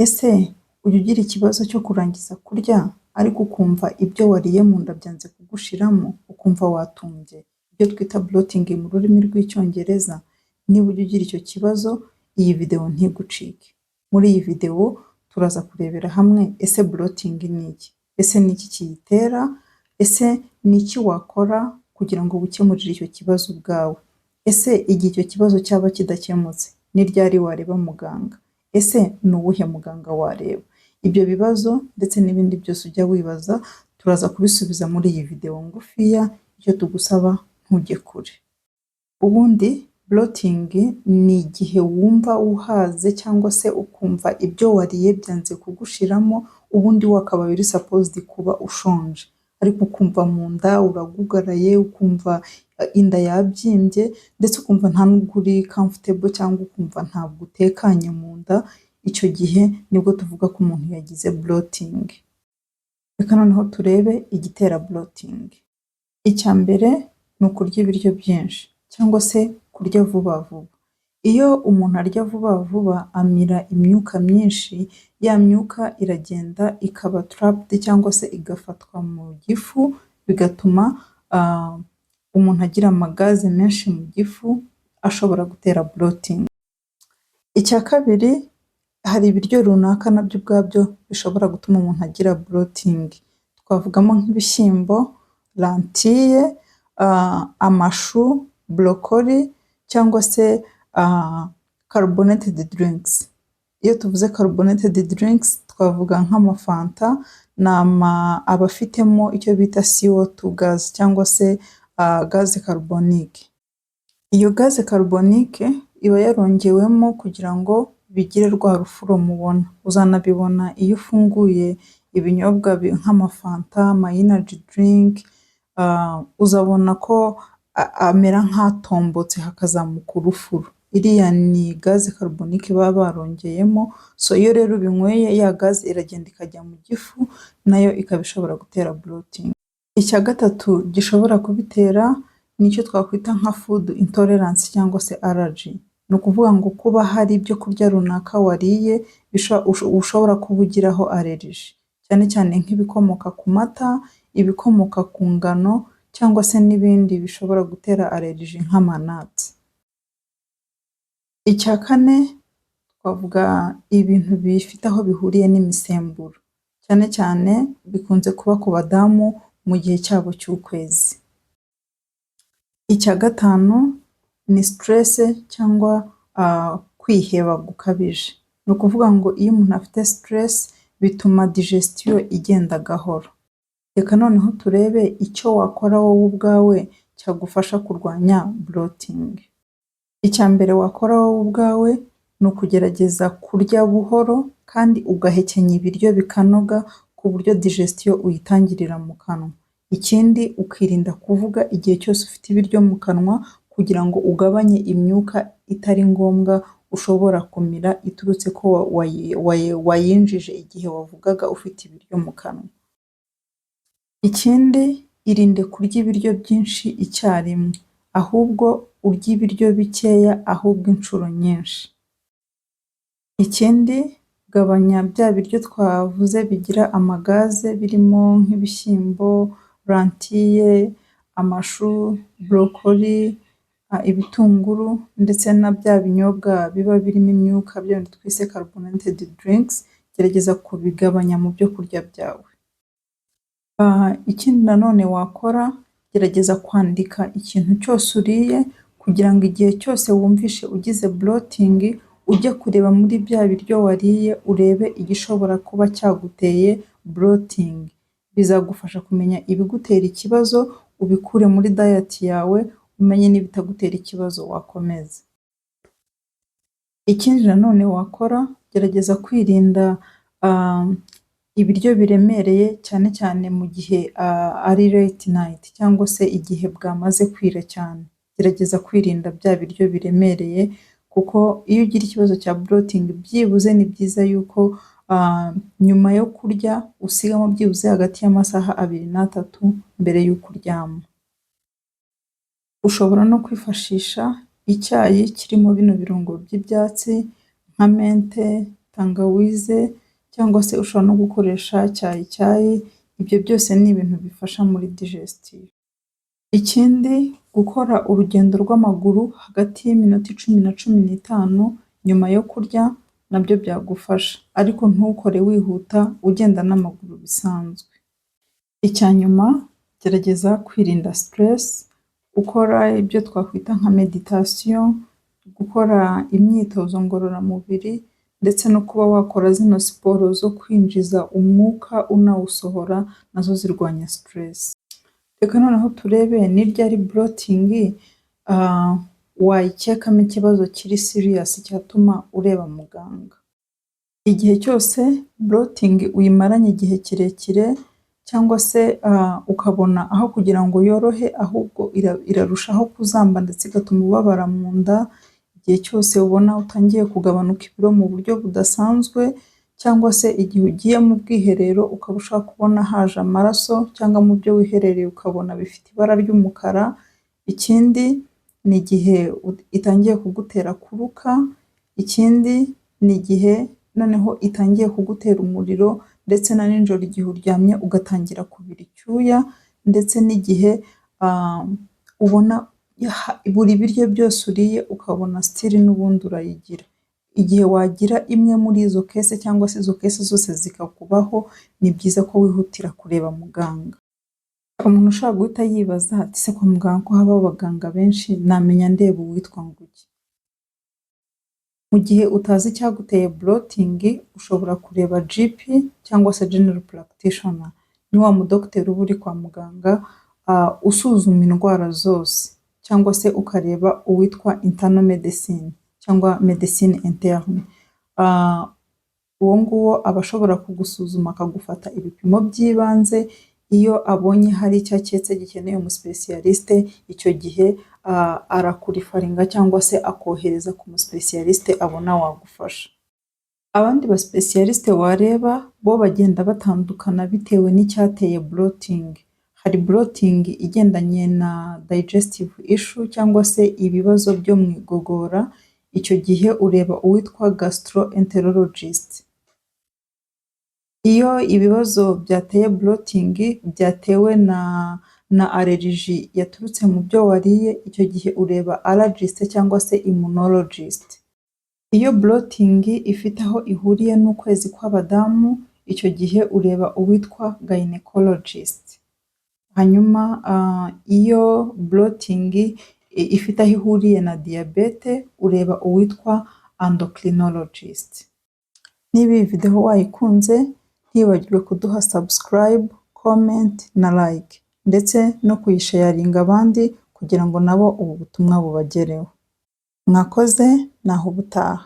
Ese ujya ugira ikibazo cyo kurangiza kurya ariko ukumva ibyo wariye mu nda byanze kugushiramo, ukumva watumbye, ibyo twita bloating mu rurimi rw'Icyongereza? Niba ujya ugira icyo kibazo, iyi video ntigucike. Muri iyi video turaza kurebera hamwe: ese bloating ni iki? Ese ni iki kiyitera? Ese ni iki wakora kugira ngo wikemurire icyo kibazo ubwawe? Ese igihe icyo kibazo cyaba kidakemutse, ni ryari wareba muganga? Ese ni uwuhe muganga wareba? Ibyo bibazo ndetse n'ibindi byose ujya wibaza turaza kubisubiza muri iyi video ngufiya. Icyo tugusaba, ntujye kure. Ubundi bloating ni igihe wumva uhaze cyangwa se ukumva ibyo wariye byanze kugushiramo. Ubundi wakabaye uri supposed kuba ushonje, ariko ukumva mu nda uragugaraye, ukumva inda yabyimbye, ndetse ukumva nta nubwo uri comfortable cyangwa ukumva ntabwo utekanye mu nda. Icyo gihe nibwo tuvuga ko umuntu yagize bloating. Reka noneho turebe igitera bloating. Icya mbere ni ukurya ibiryo byinshi cyangwa se kurya vuba vuba. Iyo umuntu arya vuba vuba, amira imyuka myinshi. Ya myuka iragenda ikaba trapped cyangwa se igafatwa mu gifu, bigatuma umuntu agira amagaze menshi mu gifu ashobora gutera bloating. Icya kabiri, hari ibiryo runaka nabyo ubwabyo bishobora gutuma umuntu agira bloating. Twavugamo nk'ibishyimbo, lentille, amashu, broccoli cyangwa se carbonated drinks. Iyo tuvuze carbonated drinks, twavuga nk'amafanta, aba afitemo icyo bita CO2 gas cyangwa se gaz carbonique. Iyo gaz carbonique iba yarongewemo kugira ngo bigire rwa rufuro mubona. Uzanabibona iyo ufunguye ibinyobwa nk'amafanta, ama energy drink, uzabona ko amera nk'atombotse hakazamuka urufuro. Iriya ni gaz carbonique baba barongeyemo. So iyo rero ubinyweye, ya gaz iragenda ikajya mu gifu, nayo ikaba ishobora gutera bloating. Icya gatatu gishobora kubitera ni icyo twakwita nka food intolerance cyangwa se allergy. Ni ukuvuga ngo kuba hari ibyo kurya runaka wariye ushobora kuba ugiraho allergy, cyane cyane nk'ibikomoka ku mata, ibikomoka ku ngano cyangwa se n'ibindi bishobora gutera allergy nk'ama nuts. Icya kane, twavuga ibintu bifite aho bihuriye n'imisemburo, cyane cyane bikunze kuba ku badamu mu gihe cyabo cy'ukwezi. Icya gatanu ni stress cyangwa kwiheba gukabije. Ni ukuvuga ngo iyo umuntu afite stress bituma digestion igenda gahoro. Reka noneho turebe icyo wakora wowe ubwawe cyagufasha kurwanya bloating. Icya mbere wakora wowe ubwawe ni ukugerageza kurya buhoro kandi ugahekenya ibiryo bikanoga, ku buryo digestion uyitangirira mu kanwa. Ikindi, ukirinda kuvuga igihe cyose ufite ibiryo mu kanwa, kugira ngo ugabanye imyuka itari ngombwa ushobora kumira iturutse ko wayinjije igihe wavugaga ufite ibiryo mu kanwa. Ikindi, irinde kurya ibiryo byinshi icyarimwe, ahubwo urye ibiryo bikeya ahubwo inshuro nyinshi. Ikindi, gabanya bya biryo twavuze bigira amagaze, birimo nk'ibishyimbo, lentille, amashu, broccoli, ibitunguru ndetse na bya binyobwa biba birimo imyuka, bya bindi twise carbonated drinks. Gerageza kubigabanya mu byo kurya byawe. Ikindi nanone wakora, gerageza kwandika ikintu cyose uriye, kugira ngo igihe cyose wumvishe ugize bloating ujye kureba muri bya biryo wariye, urebe igishobora kuba cyaguteye bloating. Bizagufasha kumenya ibigutera ikibazo, ubikure muri diet yawe, umenye n'ibitagutera ikibazo wakomeza. Ikindi nanone wakora, gerageza kwirinda ibiryo biremereye, cyane cyane mu gihe ari late night cyangwa se igihe bwamaze kwira cyane. Gerageza kwirinda bya biryo biremereye, kuko iyo ugira ikibazo cya bloating, byibuze ni byiza yuko nyuma yo kurya usigamo byibuze hagati y'amasaha 2 na 3 mbere y'uko uryama. Ushobora no kwifashisha icyayi kirimo bino birungo by'ibyatsi nka menthe, tangawizi, Tangawize cyangwa se ushobora no gukoresha cyayi cyayi, ibyo byose ni ibintu bifasha muri digestion. Ikindi, gukora urugendo rw'amaguru hagati y'iminota 10 na 15 nyuma yo kurya nabyo byagufasha, ariko ntukore wihuta, ugenda n'amaguru bisanzwe. Icya nyuma, gerageza kwirinda stress, ukora ibyo twakwita nka méditation, gukora imyitozo ngororamubiri ndetse no kuba wakora zino siporo zo kwinjiza umwuka unawusohora, nazo zirwanya stress. Reka noneho turebe ni ryari bloating wayikekamo ikibazo kiri serious cyatuma ureba muganga. Igihe cyose bloating uyimaranye igihe kirekire cyangwa se ukabona aho kugira ngo yorohe ahubwo irarushaho kuzamba ndetse igatuma ubabara mu nda, igihe cyose ubona utangiye kugabanuka ibiro mu buryo budasanzwe cyangwa se igihe ugiye mu bwiherero ukaba ushobora kubona haje amaraso cyangwa mu byo wiherereye ukabona bifite ibara ry'umukara, ikindi ni igihe itangiye kugutera kuruka, ikindi ni igihe noneho itangiye kugutera umuriro ndetse na nijoro igihe uryamye ugatangira kubira icyuya ndetse n'igihe ubona buri biryo byose uriye ukabona still n'ubundi urayigira. Igihe wagira imwe muri izo case cyangwa se izo case zose zikakubaho, ni byiza ko wihutira kureba muganga. Hari umuntu ushobora guhita yibaza ati: "Ese kwa muganga ko habaho abaganga benshi, namenya ndeba uwitwa ngo iki?" Mu gihe utazi icyaguteye bloating, ushobora kureba GP cyangwa se general practitioner. Ni wa mudogiteri uba uri kwa muganga usuzuma indwara zose cyangwa se ukareba uwitwa internal medicine cyangwa médecine interne. Uwo nguwo aba ashobora kugusuzuma akagufata ibipimo by'ibanze, iyo abonye hari icyo aketse gikeneye umuspécialiste, icyo gihe arakureferinga cyangwa se akohereza ku muspécialiste abona wagufasha. Abandi baspécialiste wareba bo bagenda batandukana bitewe n'icyateye bloating. Hari bloating igendanye na digestive issue cyangwa se ibibazo byo mu igogora, icyo gihe ureba uwitwa gastroenterologist. Iyo ibibazo byateye bloating byatewe na allergie yaturutse mu byo wariye, icyo gihe ureba allergist cyangwa se immunologist. Iyo bloating ifite aho ihuriye n'ukwezi kw'abadamu, icyo gihe ureba uwitwa gynecologist. Hanyuma iyo bloating ifite aho ihuriye na diyabete, ureba uwitwa endocrinologist. Niba iyi video wayikunze, ntiwibagirwe kuduha subscribe, comment na like ndetse no kuyisharinga abandi kugira ngo nabo ubu butumwa bubagereho. Mwakoze, naho ubutaha.